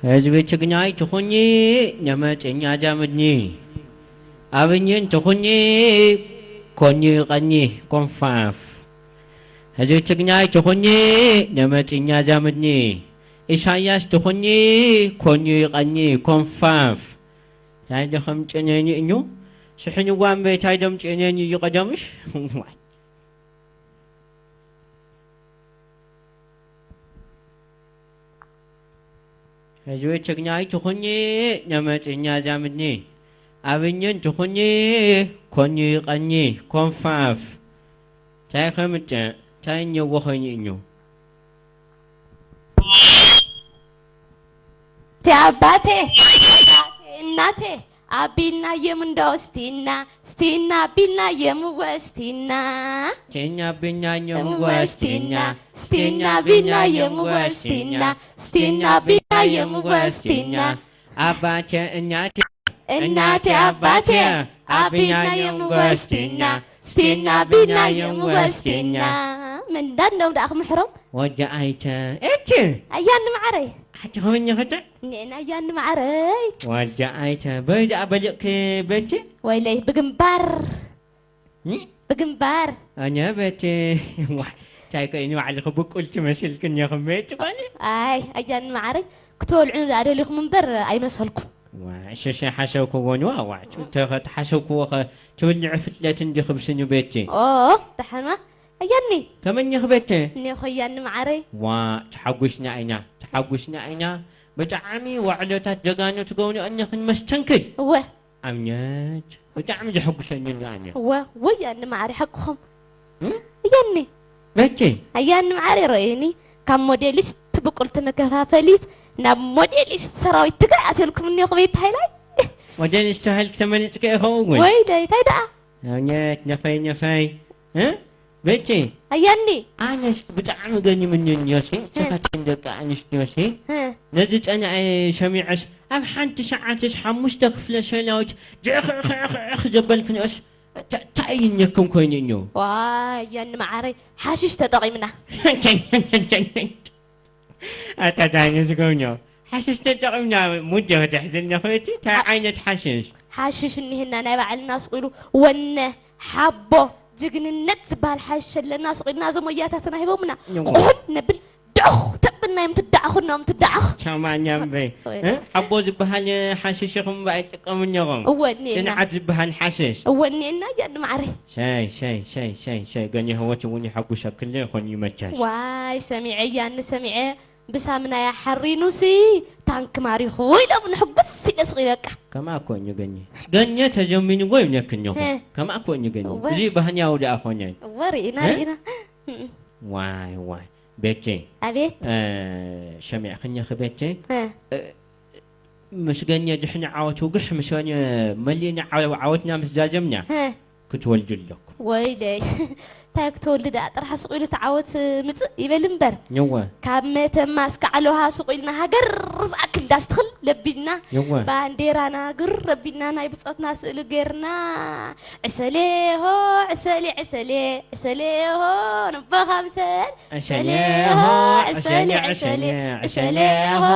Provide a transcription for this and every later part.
ህዝቢ ትግኛይ ትኹኚ ነመፅኛ ጃምድኒ ኣብኝን ትኹኚ ኮኚ ቀኚ ኮንፋፍ ህዝቢ ትግኛይ ትኹኚ ነመፅኛ ጃምድኒ ኢሳያስ ትኹኚ ኮኚ ቀኚ ኮንፋፍ ታይ ደኸም ጭነኒ እዩ ስሕንዋ እምበይ ታይ ደም ጭነኒ እዩ ቀደምሽ ህዝቢ ትግኛይ ትኹኚ ነመፅኛ ዛምድኒ ኣብኝን ትኹኚ ኮኒ ቀኚ ኮንፋፍ ታይ ከምጭ ታይ እኘዎ ኾይኒ እዩ ቴ ኣባቴ እናቴ ኣቢልናዮም እንዶ ስቲና ስቲና ኣቢልናዮም እወ ስቲና ስቲና ኣቢልናዮም እወ ስቲና ስቲና ኣቢልናዮም እወ ስቲና ስቲና ኣቢልናዮም እወ ስቲና ኣባቴ እናቴ እናቴ ኣባቴ ኣቢልናዮም እወ ስቲና ስቲና ኣቢልናዮም እወ ስቲና ምንዳንዶም ደኣ ክምሕሮም ወዲ ኣይተ እቲ ኣያ ንመዓረይ ሓቲ ኸመኛ ኸተ ኔና ኣያ ንመዓረይ ወዲ ኣይተ በይ ደኣ በሊቕኪ በቲ ወይለይ ብግንባር ብግንባር ኣነ በቲ እንታይ ከይኒ ባዕልኺ ብቁልቲ መሲልክኒ ኢኹም በቲ ጓል ኣይ ኣያ ንመዓረይ ክትበልዑ ደኣ ደሊኹም እምበር ኣይመሰልኩም ሸሸ ሓሰብክዎ ንዋ ዋዕ ተኸትሓሰብክዎ ኸ ትብልዒ ፍጥለት እንዲ ክብስኒ ቤቲ ኦ ደሓንዋ ኣያኒ ከመኛ ክበተ እኔ ኾያኒ መዓረይ ዋ ተሓጒስና ኢና ተሓጒስና ኢና ብጣዕሚ ዋዕሎታት ጀጋኑ ትገብኑ እነ ክንመስተንክል እወ ኣብነት ብጣዕሚ ዘሐጉሰኒ ንኣነ እወ ወያኒ መዓረይ ሓቅኹም እያኒ በቲ ኣያኒ መዓረይ ረእዩኒ ካብ ሞዴሊስት ብቁልቲ መከፋፈሊት ናብ ሞዴሊስት ሰራዊት ትግራይ ኣትልኩም እኒኹ ቤት ሃይላይ ሞዴሊስት ተባሂልክ ተመሊጥከ ኢኸውን ወይ ደይ ታይ ደኣ ኣብነት ነፈይ ነፈይ እ ቤቲ ኣያኒ ኣነስ ብጣዕሚ ገኒምኒ እንዮሲ ስኻትክን ደቂ ኣንስትዮሲ እ ነዚ ጸንዐ ሰሚዐስ ኣብ ሓንቲ ሰዓትስ ሓሙሽተ ክፍለ ሰላዊት ድዕኽዕኽዕኽዕ ዘበልክንኦስ ታ- እንታይ እዩነኩም ኮይኑ እንዮ ዋይ ኣያኒ መዓረይ ሓሽሽ ተጠቒምና ኣታ ዳኒ ዝገብኞ ሓሽሽ ተጠቒምና ሙድ ክትሕዝኒ ኽእቲ እንታይ ዓይነት ሓሽሽ ሓሽሽ እኒህና ናይ ባዕልና ስቕ ኢሉ ወነ ሓቦ ጅግንነት ዝበሃል ሓሽሽ ኣለና ስቕ ኢልና እዞም ወያታትና ሂቦምና ቁሕም ነብል ድዑኽ ተብል ናይ ምትዳዕኹ ኖም ትዳዕኽ ቻማኛ እምበይ ሓቦ ዝበሃል ሓሽሽ ኢኹም እምበኣር ኣይትጥቀሙ እኒኹም እወ እኒና ጽንዓት ዝበሃል ሓሽሽ እወ እኒና እያ ንማዕረይ ሸይ ሸይ ሸይ ሸይ ሸይ ገኒ ህይወት እውን ይሐጉሰክለ ይኾን ይመቻሽ ዋይ ሰሚዐ እያኒ ሰሚዐ ብሳምናያ ሓሪኑሲ ታንክ ማሪኹ ኢሎም ንሕጉስ ኢለ ስቕ በቃ። ከማእ እኮ እኝ ገኘ። ገኘ ተጀሚንዎ ይብለክን እኮ። እ። ከማእ እኮ እኝ ገኘ። እወ። እዚ ባህንያዊ ደኣ ኾነ። እወ ሪኢና እ? ሪኢና። ዋይ ዋይ ቤቴ። ኣቤት። እ፣ ሸሚዕኽኒ ኺ ቤቴ። እ። እ፣ ምስ ገኘ ድሕኒ ዓወት ውግሕ ምስ በልየ መሊእና ዓወ-፣ ዓወትና ምስ ዛዘምና። እ። ክትወልዱ ኣለኩም። ወይለይ እንታይ ክትወልዲ ደኣ ጥራሕ ስቕ ኢሉ ተዓወት ምፅእ ይበል እምበር እወ ካብ መተማ እስከ ዓለውሃ ስቕ ኢልና ሃገር ዝኣክል ዳስ ትኽል ለቢልና እወ ባንዴራና ግር ረቢልና ናይ ብፆትና ስእሊ ገይርና ዕሰሌ ሆ ዕሰሌ ዕሰሌ ዕሰሌ ሆ ነቦኻ ምሰል ዕሰሌ ሆ ዕሰሌ ዕሰሌ ዕሰሌ ሆ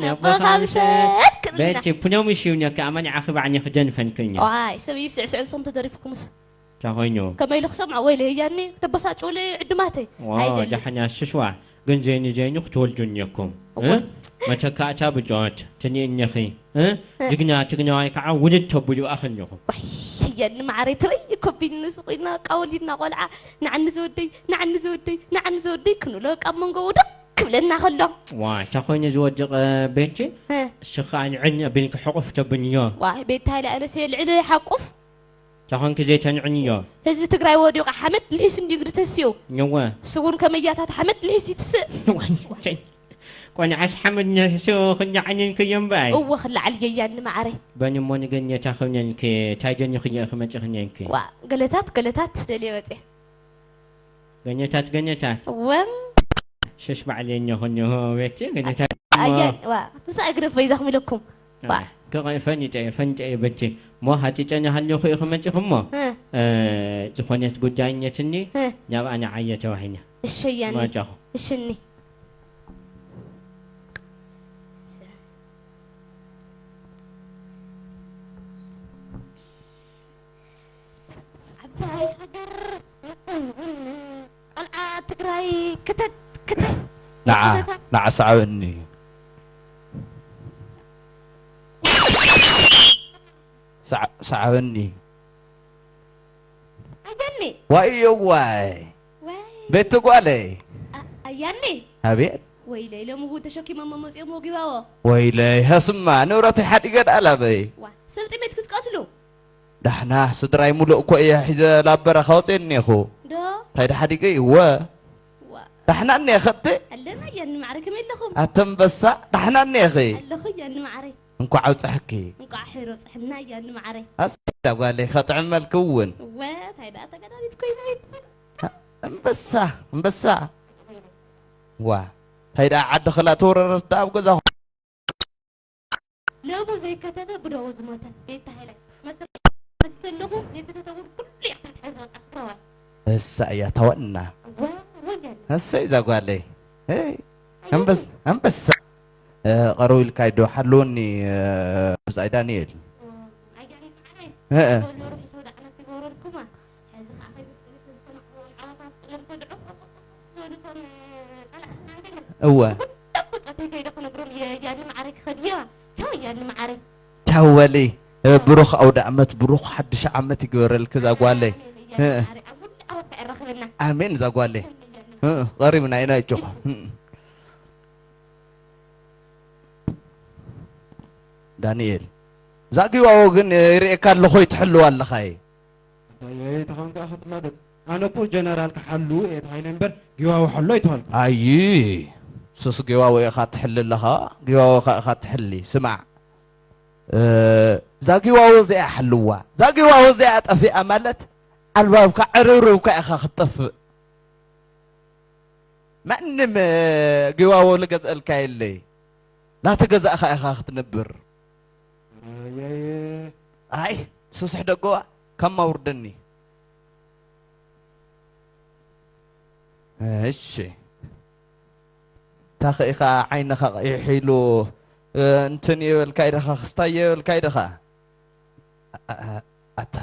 ነቦኻ ምሰል ክብልና በቲ ፕኖሚሽ ይብለካ ኣማኒ ዓኺ ባዕኒ ክደንፈንክኛ ዋይ ሰብ ይስዕስዕ ንስኹም ተደሪፍኩምስ እንታይ ኮይኑ ከመይ ኢሉ ክሰምዖ ወይለ ህያኒ ተበሳጭውለ ዕድማተይ ዋው ኣይደልን ዳሕና ሽሽዋ ግን ዘይኒ ዘይኒ ክትወልዱ እኒኩም እወ። መተካእታ ብጮት ትኒእኒኺ እ? እ። ጅግና ትግናዋይ ከዓ ውልድ ተብሉ ኣኽኒኹም ዋይ ህያኒ ማዕረይ ትረይ ኮቢኒ ንሱ ኮይና ቃወሊድና ቆልዓ ንዓኒ ዝወደይ ንዓኒ ዝወደይ ንዓኒ ዝወደይ ክንብሎ ካብ መንጎ ውድቕ ክብለና ከሎ ዋ እንታይ ኮይኑ ዝወድቕ ቤቲ እ። ሽኻ ንዕን ኣቢልኪ ሕቑፍ ተብንዮ ዋ ቤታ ኢለ ኣነስ የልዕሎ ይሓቁፍ ተኾንኪ ዘይተንዕንዮ። ህዝቢ ትግራይ ወዲቑ ሓመድ ልሒሱ እንድዩ እንግዲ ተሲኡ። እወ። ንሱ እውን ከመያታት ሓመድ ልሒሱ ይትስእ። ቆንዓስ ሓመድ ንሒሱ ክንዓንንክዮ እምበኣይ። እወ ክለዓል የያኒ መዓረይ። በኒ እሞ ንገኘታ ክብነንኪ ታይ ደኒኽዮ ኢኺ መፂኽነንኪ። ዋእ ገለታት ገለታት ደልየ መፅየ። ገኘታት ገኘታት። እወ። ሽሽ ባዕለይ እኒኹ እኒሆ ቤቲ ገለታት እሞ። ኣያ ዋ ምሳይ ግደፎ ይዛኹም ኢለኩም። ዋ። ከቐ ፈኒጠ እየ ፈኒጠ እየ በቲ እሞ ሃጢጨኒ ሃለኹ ኢኹ መፂኹ እሞ እ። እ፣ ዝኾነት ጉዳይ እኘትኒ እ። ናብኣ ንዓየ ተባሂና። እሸያኒ። መጫኹ። እሽኒ። ክተት ክተት ንዓ ንዓ ሰዓበኒ። ሰዓ- ሰዓበኒ። ኣያኒ። ዋይ እዮዋይ። ዋይ። ቤት ጓለይ። ኣያኒ። ኣቤት። ወይለይ፣ ሎሚ እውን ተሸኪሞሞ መጺኦም ወጊባዎ። ወይለይ፣ ሃስማ ንብረተይ ሓዲገ ደኣ ላበይ። ዋ፣ ሰብ ጥሜት ክትቀትሉ። ዳሕና ስድራይ ሙሉእ እኮ እየ ሒዘ ላብ በረኻ ወፅየ እኒኹ። ዶ? እንታይ ዳ ሓዲገ እወ። ዋ። ዳሕና እኒኸ እቲ? ኣለና እያ ንማዕረ፣ ከመይ ኣለኹም? ኣተንበሳ፣ ዳሕና እኒኺ? ኣለኹ እያ ንማዕረ። እንኳዕ ኣብፀሐኪ። እንኳዕ ሄሮ ፀሕና እያ ንማዕረ። ኣስዳ ጓለይ፣ ከጥዕመልኪ እውን። እወ፣ እንታይ ደኣ ተገዳሪት ኮይና ይትብል። ኣንበሳ፣ ኣንበሳ። ዋ፣ እንታይ ደኣ ዓዲ ኽላ ተወረረት ደኣ ኣብ ገዛኹም። ለቡ ዘይከተተ ብደኡ ዝሞተ ቤት ተሃይለ መስል መስተለኹ ዘይከተተ እውን ኩሉ ይሕተት ሕዘ ቀጥረዋል። እሳ እያ ታወና። ወ ወያኔ። እሰይ እዛ ጓለይ። እይ፣ ኣንበስ ኣንበሳ። እ፣ ቀረው ኢልካ ዶ ሓልወኒ፣ እ፣ ብጻይ ዳንኤል። ኣያኔ መዓረይ። እ፣ እ። ወሎ ሩሑ ሰው ዳዕመት ይጎረልኩማ። ሕዚ ኸዓ ኸይዱ ዝሰማዕዎ ዓወታት ጸለምተ ድዑፍ ዞልቶም ጸላእትና ገለ። እወ። ኩሎም ቁጸተይ ከይደ ክነግሮም እየ፣ ያኒ ማዕረ ክኸድ እየ። ቻው ያኒ ማዕረ። ቻው በሊ። እ፣ ብሩኽ ኣውደ ዓመት፣ ብሩኽ ሓድሽ ዓመት ይግበረልኪ እዛ ጓለይ። ኣሜን፣ ያኒ እ። ማዕረ። ኣብ ኩሉ ዓወት ከዕረኽበና። ኣሜን እዛ ጓለይ። ኣሜን፣ ያኒ እ፣ ማዕረ። ቀሪብና ኢና እጆኹ። እ። ዳንኤል። እዛ ጊዋዎ ግን ይርእየካ ኣለኹ፣ ትሕልዋ ኣለኻ እየ። ኣታያየ ተኾንካ ክትማገጽ። ኣነ እኮ ጀነራል ክሓሉ እየ ተባሂለ እምበር ጊዋዎ ሓሉ ኣይተባልኩ። ኣይ፣ ስስ ጊዋዎ ኢኻ ትሕሊ ኣለኻ፣ ጊዋዎ ኢኻ፣ ኢኻ ትሕሊ። ስማዕ፣ እ፣ እዛ ጊዋዎ እዚኣ ሓልዋ። እዛ ጊዋዎ እዚኣ ጠፊኣ ማለት ኣልባብካ ዕርብርብካ ኢኻ ክትጠፍእ። ማንም፣ እ፣ ጊዋዎ ልገዝአልካ የለይ። ላተገዛእኻ ኢኻ ክትነብር። ኣያየ። ኣይ፣ ስስሕ ደጎዋ፣ ካማ ውርደኒ። እሺ። ታኸ ኢኻ ዓይንኻ ቀይሕ ኢሉ፣ እ፣ እንትን የበልካ ኢደኻ፣ ክስታይ የበልካ ኢደኻ። ኣ-፣ ኣ-፣ ኣታ።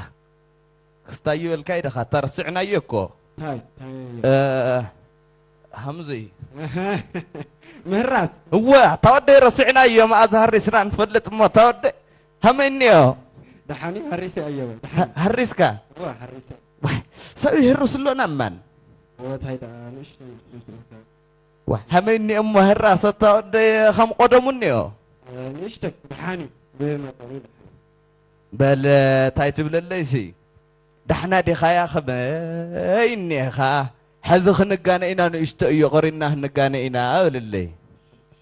ክስታይ ይበልካ ኢደኻ፣ ኣታ ረሲዕናዮ እኮ። ታይ፣ ታይ። እ፣ ሃምዚ። ምህራስ። እወ፣ ኣታ ወደይ ረሲዕናዮ፣ መኣዝ ሃሪስና ንፈልጥ እሞ፣ ኣታ ወደይ። ሃመይ እኒኦ? ደሓን እዩ፣ ሃሪሰ እየ፣ ደሓን። ሃ-፣ ሃሪስካ? እወ፣ ሃሪሰ። ዋይ፣ ሰብ ይህርስ ኣሎ ናማን። እወ፣ ታይ ደኣ፣ ንእሽተይ፣ ንእሽተይ። ዋ፣ ሃመይ እኒኦ እሞ፣ ህራስ ኣታ ወደይ፣ ከም ቀደሙ እኒኦ? እ፣ ንእሽተይ፣ ደሓን እዩ፣ ብመጠኑ ደሓን። በል፣ ታይ ትብለለይሲ? ዳሕና ዲኻያ ከመይ እኒኤኻ? ሕዚ ክንጋነ ኢና፣ ንእሽቶ እዮ ቀሪና ክንጋነ ኢና በልለይ። እሺ፣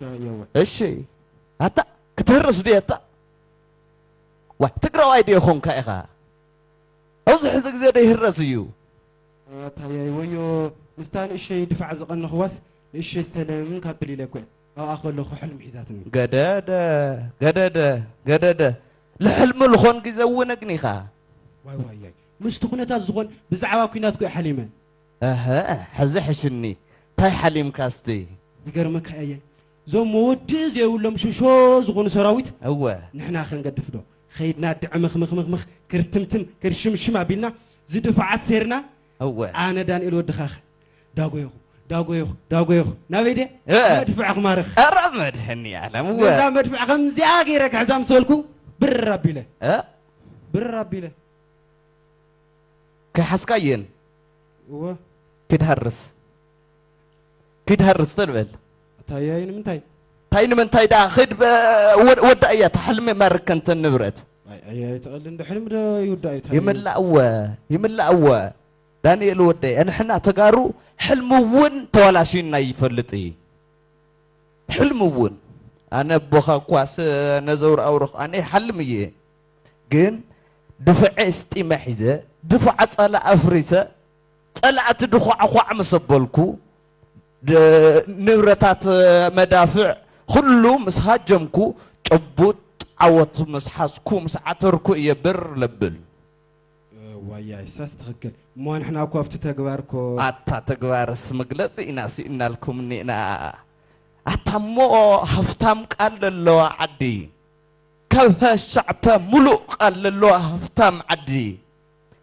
እሺ። ኣታ ክትህርስ ድየ ኣታ? ዋ፣ ትግራዋይ ድየ ኾንካ ኢኻ? ኣብዚ ሕዚ ግዜ ዶ ይህረስ እዩ? ኣታያይ ወዮ፣ ምስታ ንእሸይ ድፋዕ ዝቐነኽዋስ ንእሸይ ሰለም ካብ ብል ኢለ እኮ እየ። ኣብኣ ከለኹ ሕልሚ ሒዛትኒ። ገደደ፣ ገደደ፣ ገደደ። ልሕልሚ ልኾን ግዜ እውን ኣግኒኻ። ዋይ ዋይ፣ ምስቲ ኩነታት ዝኾን ብዛዕባ ኲናት እኮ እየ ሓሊመ። እህ፣ ሕዚ ሕሽኒ፣ ታይ ሓሊምካ እስቲ? ይገርመካ እየ፣ እዞም መወድኢ ዘይብሎም ሽሾ ዝኾኑ ሰራዊት እወ። ንሕና ክንገድፍ ዶ? ኸይድና ድዕምኽምኽምኽምኽ፣ ክርትምትም፣ ክርሽምሽም ኣቢልና፣ ዝድፋዓት ሴርና፣ እወ። ኣነ ዳንኤል ወድኻኸ፣ ዳጎየኹ፣ ዳጎየኹ፣ ዳጎየኹ። ናበይ ድየ? እ። መድፍዕ ክማርኽ። ኧረ መድሕኒ ዓለም፣ እወ። ነዛ መድፍዕ ከምዚኣ ገይረ ክሕዛ ምስ በልኩ፣ ብር ኣቢለ። እ። ብር ኣቢለ። ከይሓዝካየን? እወ። ኪድ ሃርስ። ኪድ ሃርስ ተልበል። ኣታያይ ንምንታይ? ታይ ንምንታይ ደኣ? ኺድ በ-፣ ወ-፣ ወዳእያ፣ እታ ሕልሚ ማርከንተን ንብረት። ኣይ፣ ኣይ፣ ኣይ፣ ተቐል እንደ ሕልሚ ዶ ይውዳእ እዩ? ታይ ይምላእወ፣ ይምላእወ። ዳንኤል ወደይ፣ ንሕና ተጋሩ ሕልሚ እውን ተዋላሽና ይፈልጥ እዩ። ሕልሚ እውን፣ ኣነ ኣቦኻ እኳስ ነዘውር ኣውርኽ ኣነ ይሓልም እየ። ግን ድፍዐ ስጢመ ሒዘ፣ ድፋዕ ጸላእ ኣፍሪሰ፣ ጸላእቲ ድዃዕኳዕ ምስ ኣበልኩ፣ ድ-፣ ንብረታት መዳፍዕ ኩሉ ምስ ሃጀምኩ፣ ጭቡጥ ዓወት ምስ ሓዝኩ፣ ምስ ዓተርኩ እየ ብር ለብል። ዋያይ፣ እሳስ ትኽክል። እሞ ንሕና እኮ ኣብቲ ተግባር እኮ ኣታ ተግባርስ መግለጺ ኢና ስኢናልኩም እኒእና። ኣታ እሞ ሃፍታም ቃል ለለዋ ዓዲ፣ ካብ ሸዕፐ ሙሉእ ቃል ለለዋ ሃፍታም ዓዲ።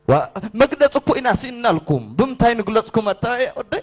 ዋ-፣ መግለጺ እኮ ኢና ስኢናልኩም። ብምንታይ ንግለጽኩም ኣታ ወደይ?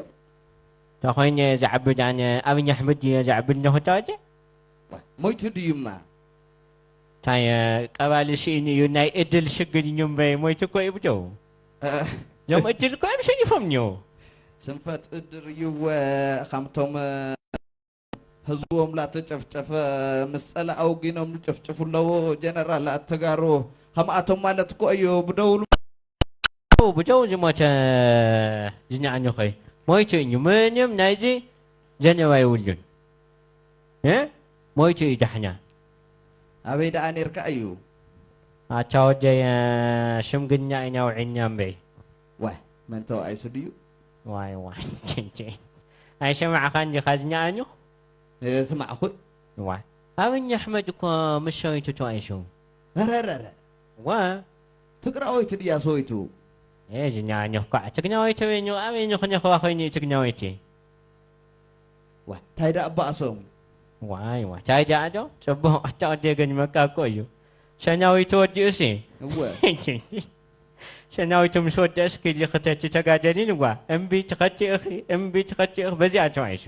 እንተ ኮይነ ዝዓቢ ዳነ ኣብኛ ኣሕመድ ድየ ዝዓቢ ኣለኹ ተዋጀ? ሞይቱ ድዩማ? እንታይ ቀባሊ ስኢኑ እዩ ናይ እድል ሽግር እዩ እምበይ ሞይቱ እኮ እዩ ብደው። እዞም እድል እኮ እዮም ሸኒፎም እኒው። ስንፈት እድር እዩ። ከምቶም ህዝቦም ላተጨፍጨፈ ምስ ጸላእ ኣውጊኖም ዝጭፍጭፉ ኣለዉ ጀነራላት ተጋሩ። ከምኣቶም ማለት እኮ እዩ ብደውሉ። ብደው ዝሞተ ዝኛዕኒ ኾይ ሞይቱ እዩ። ምንም ናይዚ ዘነባ ይውሉን። እ? ሞይቱ እዩ ዳሕና። ኣበይ ደኣ ኔርካ እዩ? ኣታ ወደይ፣ ሽምግልና ኢና ውዒልና እምበይ። ዋይ፣ መን ተባኢሱ ድዩ? ዋይ፣ ዋይ። ኣይሰማዕኻን ዲኻ ዝኛዕኒ? ስማዕኹ። ዋይ። ኣብኛ ኣሕመድ እኮ ምስ ሰበይቱ ተባኢሱ። ረረረ። ዋ። ትግራወይቲ ድያ ሰበይቱ? እ፣ ዝኛዕኒ እኳ ትግናወይቲ በይኑ፣ ኣበይ ንኽነኽዋ ኮይኑ እዩ ትግናወይቲ? ዋ፣ እንታይ ደኣ ኣባእሶም? ዋይ፣ ዋይ፣ እንታይ ደኣ ዶ? ጽቡቕ ኣታ ወደይ ገኒመካ እኮ እዩ። ሸናዊቱ ወዲኡሲ። እወ። ሸናዊቱ ምስ ወደእስ ኪዲ ክተቲ ተጋደሊ ንጓ። እምቢ ትኸቲ እኺ፣ እምቢ ትኸቲ እኺ፣ በዚኣ ተባኢሱ።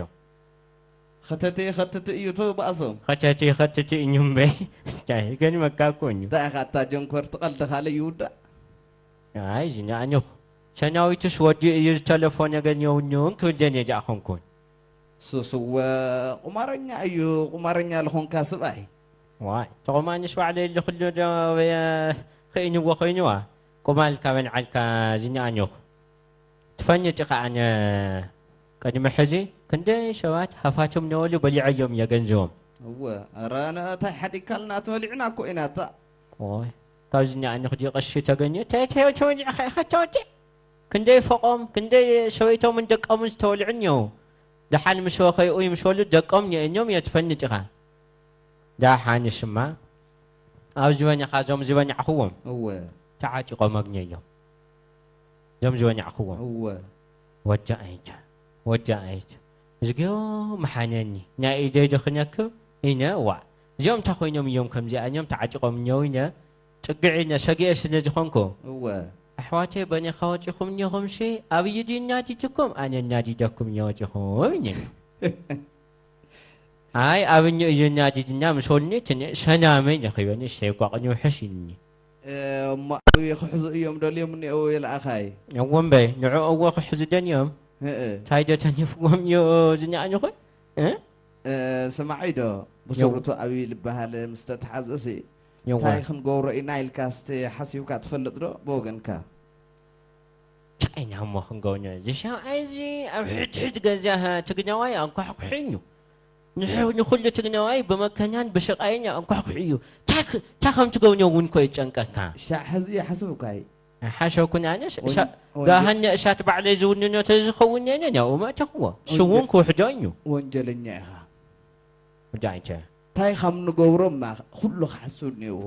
ኸተቲ ኸትቲ እዩ ተባእሶም። ኸተቲ ኸትቲ እዩ እምበይ። እንታይ ገኒመካ እኮ እዩ። እንታይ ኢኻ ኣታ ጀንኮር ትቐልዲ ካልእ ይውዳእ። ኣይ፣ ዝኛዕኒኹ። ሸናዊቱስ ወዲኡ እዩ፣ ዝተለፎ ነገር የውንን ክብል ደልየ ደኣ ኾንኩን። ሱስወ ቁማረኛ እዩ፣ ቁማረኛ ልኾንካ ስብኣይ። ዋይ፣ ተቑማንስ ባዕለይ ኣለኹሉ ዶ፣ እ፣ ኽኢንዎ ኮይኑዋ። ቁማል ካበን ዓልካ ዝኛዕኒኹ። ትፈንጥ ኢኻ ኣነ ቅድሚ ሕዚ ክንደይ ሰባት ሃፋትም ነበሉ በሊዐዮም እየ ገንዘቦም። እወ፣ ኧረ ነታይ ሓዲግካልና ተበሊዕና እኮ ኢና እታ። ኦይ፣ ካብዚ እኛ ንኽዲ ቅርሺ ተገኘ፣ እንታይ ተበሊዕኻ ኢኻ ተወዲ? ክንደይ ፎቖም፣ ክንደይ ሰበይቶምን ደቆምን ዝተወልዑ እኒአው። ደሓን ምስ ወኸይኡ ይምሰሉ ደቆም እኒአዮም እየ ትፈንጥ ኢኻ። ደሓንስማ ኣብ ዝበኒኻ እዞም ዝበናዕኽዎም እወ። ተዓጢቖም ኣግኘዮም። እዞም ዝበናዕኽዎም። እወ። ወዲ ኣይተ፣ ወዲ ኣይተ። እዝግዮ መሓነኒ፣ ናይ ኢደይ ዶ ክነክብ? ኢነ፣ ዋእ። እዚኦም እንታይ ኮይኖም እዮም ከምዚኣ እዮም ተዓጢቖም እኒአው ኢነ፣ ጥግዕ ኢነ፣ ሰጊኤ ስለ ዝኾንኩ። እወ። ኣሕዋተይ በኒኻ ወፂኹም እኒኹም ሲ ኣብይ ድዩ እናዲድኩም ኣነ እናዲደኩም እየ ወፂኹም እየ። ኣይ ኣብኝ እዩ እናዲድና ምስ ወልኒ ትንእ ሰናመይ ነኽዮ ንእሽተይ እኳ ቅንውሕስ ኢልኒ። እሞ ኣብይ ክሕዙ እዮም ደልዮም እኒአው የልኣኻይ። እወ እምበይ ንዕኡ እወ ክሕዙ ደንዮም። እእ እንታይ ዶ ተኒፍዎም እዩ ዝኛእንኹ? እ? እ፣ ስማዒ ዶ? ብስሩቱ ኣብይ ዝበሃል ምስ ተተሓዘ ሲ የዋ እንታይ ክንገብሮ ኢና ኢልካ እስቲ ሓሲብካ ትፈልጥ ዶ ብወገንካ? እንታይ ኢና እሞ ክንገብር እዚ ሰብኣይ እዚ ኣብ ሕድሕድ ገዛ ትግናዋይ ኣንኳሕኩሒ እዩ። ንሕ- ንኹሉ ትግናዋይ ብመከናን ብስቃይን ኣንኳሕኩሒ እዩ። እንታይ ክ- እንታይ ከም ትገብኖ እውን እኮ ይጨንቀካ። ሻዕ ሕዚ ይሓስብካይ ሓሸኩን ኣነስ ወን- እሳ- ወንጀ- ጋሃነ እሳት ባዕለይ ዝውንኖ ተዝኸውን ነነ ናብኡ መእተኽዎ። ስውን ወንጀ- ክውሕዶ እዩ። ወንጀለኛ ኢኻ። ጉዳይ እንታይ? እንታይ ከም ንገብሮማ ኩሉ ክሓስብ እኒዎ።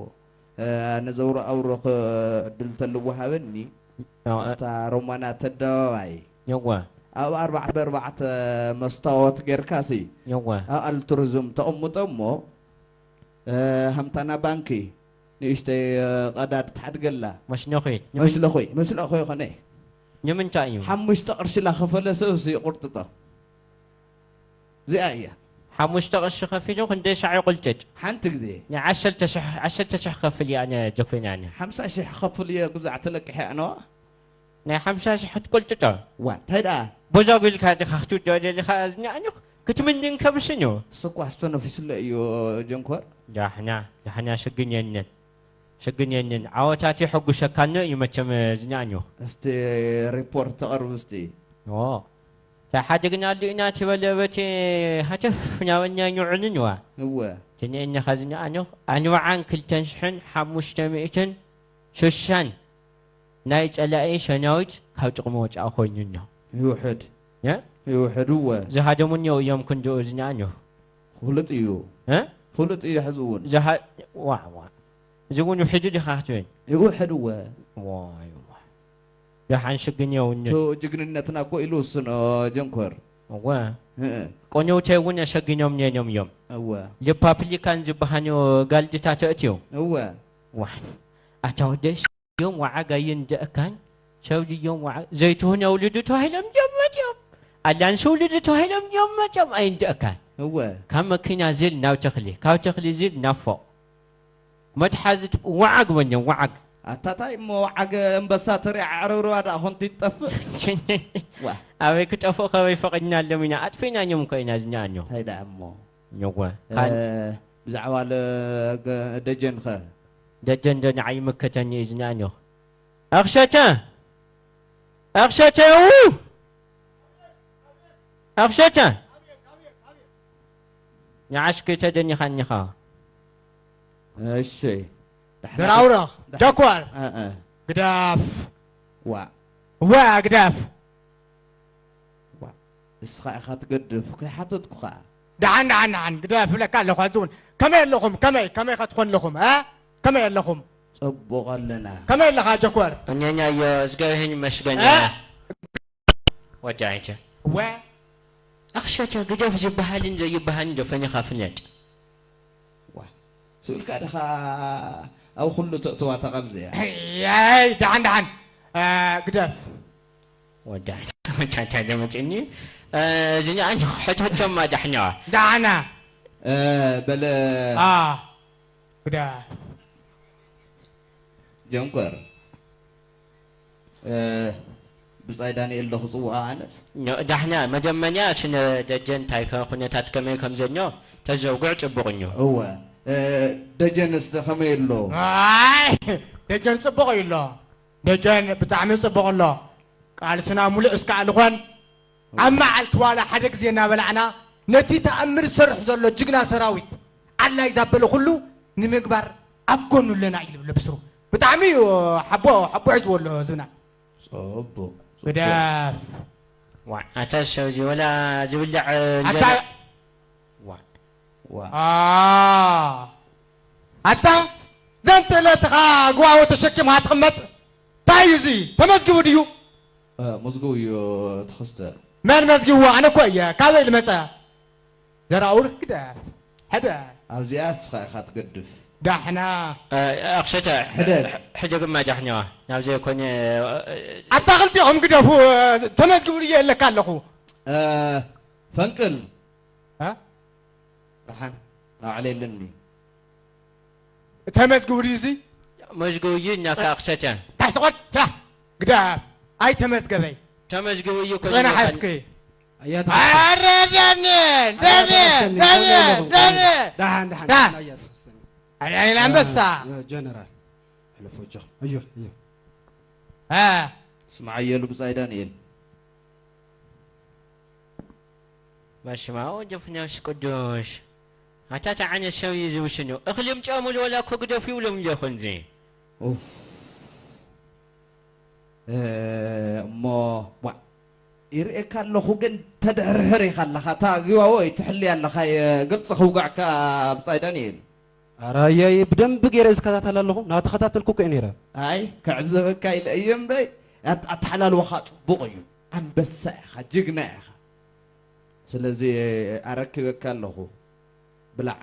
ነዘውሮ ኣውሮ ዕድል ተልወሃበኒ ኣፍታ ሮማናት ኣደባባይ የዋ ኣብ ኣርባዕተ ብኣርባዕተ መስታወት ጌርካሲ የዋ ኣብ ኣልቱሪዝም ተቐምጦ እሞ ሃምታና ባንኪ ንእሽተይ ቀዳድ ትሓድገላ መስለኺ መስለኹይ መስለኹ ይኾነ ንምንታይ እዩ ሓሙሽተ ቅርሺ ላኸፈለ ሰብሲ ይቁርጥጦ እዚኣ እያ ሓሙሽተ ቅርሺ ከፊሉ ክንደይ ሳዕ ይቁልጥጥ ሓንቲ ግዜ ናይ ዓሰርተ ሽሕ ዓሰርተ ሽሕ ከፍል እየ ኣነ ጀኮይናኒ ሓምሳ ሽሕ ከፍል እየ ግዛዕ ተለቅሐ ኣነዋ ናይ ሓምሳ ሽሕ ክትቁልጥጦ ዋ እንታይ ደኣ በዛ ጉልካ ዲኻ ክትውድኦ ደሊኻ ዝኛእኒ ክትምንን ከብስን እዩ እሱ እኳ ኣስተነፊስለ እዩ ጀንኮር ዳሕና ዳሕና ሽግን የንን ሽግን የንን ዓወታት የሐጉሰካኒ እዩ መቸም ዝኛእኒ እስቲ ሪፖርት ተቐርብ እስቲ ኦ ተሓድግናሉ ኢና ትበለ በቲ ሃተፍ ናበና ይንዑንንዋ እወ ትንእኒ ኸዝንኣኑ ኣንብዓን ክልተን ሽሕን ሓሙሽተ ሚእትን ሽሻን ናይ ጸላኢ ሰናዊት ካብ ጥቕሚ ወጻኢ ኮይኑኖ ይውሕድ እ? ይውሕድ እወ ዝሃደሙኒ እዮም ክንድኡ ዝንኣኑ ፍሉጥ እዩ እ? ፍሉጥ እዩ ሕዚ እውን ዝሃ- ዋ ዋ እዚ እውን ውሒዱ ዲኻ ክትብል ይውሕድ እወ ዋይ ዋይ ደሓን ሽግን የውንን ቱ ጅግንነትና እኮ ኢሉ ውስኖ ጀንኮር እወ እእ፣ ቆነውተይ እውን ኣሸጊኖም ነይኖም እዮም እወ ሪፓፕሊካን ዝበሃኑ ጋልድታት ኣእትዮም እወ ዋይ ኣታ ወደስ እዮም ወዓግ ኣይንደእካን ሰብ ድዮም ወዓግ ዘይትሁነ ውልዱ ተባሂሎም ድዮም መፅኦም ኣላንስ ውልዱ ተባሂሎም ድዮም መፅኦም ኣይንደእካን እወ ካብ መኪና ዝል ናብ ተኽሊ ካብ ተኽሊ ዝል ናብ ፎቕ መትሓዚ ወዓግ በኛ ወዓግ ኣታታይ እሞ ወዓገ እምበሳ ተሪዓ ዕርብርባ ደኣ ኮንቲ ትጠፍእ ዋ ኣበይ ክጠፍእ ከበይ ፈቒድናሎም ኢና ኣጥፊእናዮም እኮ ኢና ዝንኣኖ እንታይ ደኣ እሞ ኝወ እ፣ ብዛዕባ ለ- ገ- ደጀን ኸ ደጀን ዶ ንዓይ ይምከተኒ እዩ ዝንኣኖ ኣኽሸተ ኣኽሸተ ው ኣኽሸተ ንዓሽ ከይተደኒኻኒኻ እሺ ደራውሮ ጀኳር ግዳፍ ዋ እዋ ግዳፍ እስኻ ኢኻ ትገድፍ ከይሓተትኩ ኸዓ ደሓን ደሓን ደሓን ግዳፍ እብለካ ኣለኹ ሕዚ እውን ከመይ ኣለኹም ከመይ ከመይ ኸትኾን ኣለኹም እ ከመይ ኣለኹም ፅቡቕ ኣለና ከመይ ኣለኻ ጀኳር እኛኛዮ እግዚኣብሔር ይመስገን እ ወዳይተ እወ ኣኽሸተ ግደፍ ዝበሃልን ዘይበሃልን ዶ ፈኒኻ ፍለጥ ዋ ስኡልካ ድኻ ኣብ ኩሉ ተእትዋ ተቐልዝያ ኣይ ደሓን ደሓን እ፣ ግደፍ ወዳይተ መጫታ ደመፅኒ ዝኛኣን ሕቶቶማ ዳሕኛዋ ደሓና እ፣ በለ ኣ ግደፍ ጀንኮር ብጻይ ዳንኤል ዶ ክጽውዖ ኣነስ ዳሕና መጀመርያ እቲ ደጀን እንታይ ኩነታት ከመይ ከም ዘሎ ተዘውግዕ ጽቡቕ እዩ እወ ደጀንስ ከመይ ኣሎ ኣይ ደጀን ጽቡቕ እዩ ኣሎ ደጀን ብጣዕሚ ጽቡቕ ኣሎ ቃልስና ሙሉእ እስካዕ ዝኾን ኣብ መዓልቲ ዋላ ሓደ ግዜ እናበላዕና ነቲ ተኣምር ዝሰርሕ ዘሎ ጅግና ሰራዊት ኣላይ ዛበለ ኩሉ ንምግባር ኣብ ጎኑ ኣለና እዩ ዝብል ብስሩ ብጣዕሚ እዩ ሓቦ ሓቦ ሒዝዎ ኣሎ ህዝብና ፅቡቅ ግዳፍ ዋ ኣታ ሰው እዚ ወላ ዝብላዕ ኣታ እንጀራ ዋ ዋ ኣ ኣታ ዘንጥለትኻ ግዋዎ ተሸኪምካ ትቕመጥ እንታይ እዩ እዚ ተመዝጊቡ ድዩ መዝግቡ እዩ ትኽስተ መን መዝጊብዎ ኣነ እኮ እየ ካበይ ልመፀ ዘራውር ግደ ሕደ ኣብዚኣ እስኻ ኢኻ ትገድፍ ዳሕና። ኣኽሸተ ሕደግ። ሕደግ እማ ጃሕኛዋ ናብ ዘይኮነ። ኣታ ክልቲኹም ግደፉ። ተመዝግቡ ድየ ኣለካ ኣለኹ። ፈንቅል። ራሓን ናዕለ የለኒ። ተመዝግቡ ድዩ እዚ? መዝግቡ እዩ እናካ ኣኽሸተ። ታስቆት ዳ ግዳ ኣይተመዝገበይ። ተመዝግቡ እዩ እኮ ጸና ዝብለካ። ሓስኪ። ኣያ ተኸስተኒ። ኣረ ዳንኤል ዳንኤል ዳንኤል ዳንኤል ደሓን ደሓን ዳ- ደሓን ኣያ ተኸስተኒ። ዳንኤል ኣንበሳ። ጀነራል ሕለፎ ጆ። ኣዮ ኣዮ። አ ስማዓየሉ ብጻይ ዳንኤል። በስመ አብ ወወልድ ወመንፈስ ቅዱስ። ኣታ ተዓነ ሰብ እዩ ዝውስኑ። እኽሊ ምጭኦሙሉ ወላ እኮ ግደፉ ይብሎም እንዶ ይኹን እዚ። ኡፍ። እ፣ እሞ ዋ፣ ይርእየካ ኣለኹ ግን ተድሕርሕር ኢኻ ኣለኻ። እታ ግዋዎ ትሕሊ ኣለኻ። ግብፂ ክውጋዕካ ብጻይ ዳንኤል። ኣራያይ ብደንብ ገይረ ዝከታተል ኣለኹ። ናተኸታተልኩ እኮ ነይረ። ኣይ ክዕዘበካ ኢለ እየ እምበይ። ኣት- ኣተሓላልወኻ ጽቡቕ እዩ። ኣንበሳ ኢኻ፣ ጅግና ኢኻ። ስለዚ ኣረኪበካ ኣለኹ። ብላዕ።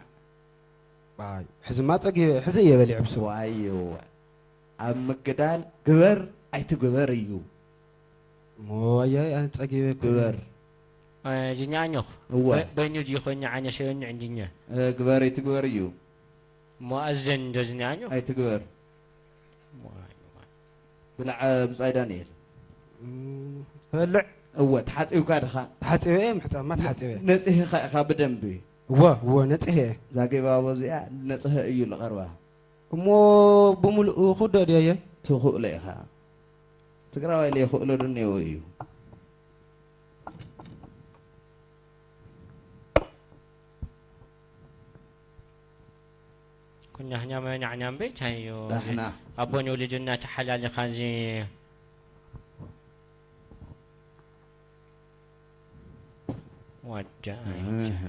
ኣይ፣ ሕዝማ ጸጊበ፣ ሕዚ እየ በሊዐ ብስሩ። ዋይዋ ኣብ ምግዳል ግበር ኣይትግበር እዩ። ሞያይ ኣነ ጸጊበ እኮ። ግበር። እ፣ ዝኛኛኹ። እወ። በ- በይኑ ድዩ ኮይኑ ዓነ ሰዮኒ ዕንድኛ። እ፣ ግበር ኣይትግበር እዩ። እሞ ኣዘን እንዶ ዝኛኛኹ። ኣይትግበር። ብላዕ ብጻይ ዳንኤል። እም፣ በልዕ። እወ ተሓጺብካ ድኻ? ተሓጺበ እየ፣ ምሕጻማ ተሓጺበ። ነጺህኻ ኢኻ ብደንቢ። እወ እወ ነጺሀ እየ። ዛጌባ በዚኣ ነጽሀ እዩ ልቐርባ። እሞ ብምልኡ ክዶ ድያየ? ትኽእሎ ኢኻ። ትግራዋይ ለይኽእሎ ድኔዎ እዩ። ኩናህኛ መናዕኛ እምበይ እንታይ እዩ? ዳሕና። ኣቦን ውልድና ተሓላሊኻ እዚ ወዳ እህ።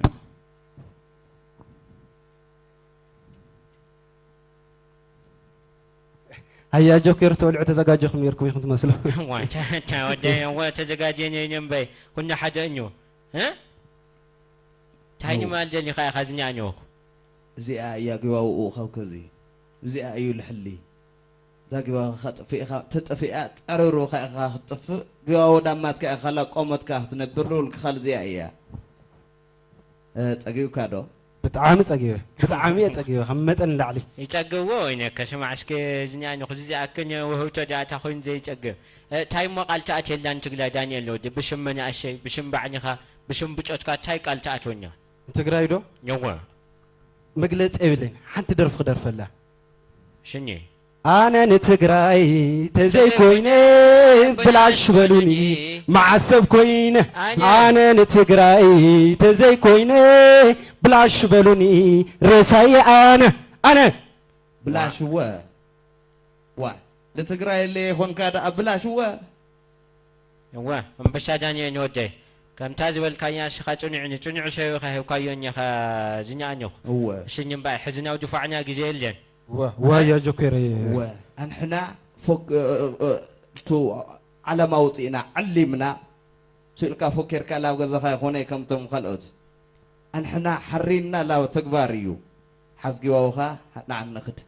ኣያ ጆኬር ተወልዑ ተዘጋጀኹም ነርኩም ኢኹም ትመስሉ። ዋንታ ወደ ወ ተዘጋጀ ነኝ እምበይ ኩና ሓደ እዩ። እ? እንታይ ንማል ደሊኻ ኢኻ ዝኛኛኹ? እዚኣ እያ ግባውኡ ካብ ከዚ እዚኣ እዩ ልሕሊ። እዛ ግባውኻ ጥፊእኻ ተጠፊኣ ጠረሩኻ ኢኻ ክትጥፍእ ግባው ዳማትካ ኢኻ ላቆመትካ ክትነብር ልውልክኻ ልዚኣ እያ። እ፣ ጸጊብካ ዶ? ብጣዕሚ ጸጊበ፣ ብጣዕሚ እየ ጸጊበ ካብ መጠን ንላዕሊ። ይጸግብዎ ወይነ ከስማዕ እስከ ዝኛኛኹ እዚ ዝኣክል ውህብቶ ዳታ ኮይኑ ዘይጸግብ። እ፣ እንታይ እሞ ቃል ተኣትየላ ንትግራይ ዳንኤል ወዲ ብሽም መናእሰይ ብሽም ባዕልኻ ብሽም ብጾትካ እንታይ ቃል ተኣትወኛ? ንትግራይ ዶ? የወ መግለጺ የብለይን። ሓንቲ ደርፊ ክደርፈላ። ሽኒ ኣነ ንትግራይ ተዘይኮይነ ብላሽ በሉኒ መዓሰብ ኮይነ ኣነ ንትግራይ ተዘይኮይነ ብላሽ በሉኒ ሬሳየ ኣነ ኣነ ብላሽ እወ ዋ ንትግራይ ለየ ኾንካ ደኣ ብላሽ እወ እወ እምበሻ ዳንኤል ወደይ ከምታ ዝበልካያ እስኻ ጽኑዕ ንጽኑዕ ሰብ ኢኻ ሂብካዮ እኒኻ ዝኛኛኹ እወ ሽኒ እምበኣር ሕዚ ናብ ድፋዕና ግዜ የለን ወ- ዋያ ጆኬረ እወ ኣንሕና ፎክ እ- እ- እ- ቱ ዓለማ ውፅእና ዓሊምና ስኢልካ ፎኬርካ ላብ ገዛኻ ይኾነ ከምቶም ካልኦት ኣንሕና ሓሪና ላብ ተግባር እዩ ሓዝጊዋውኻ ንዓንኽድ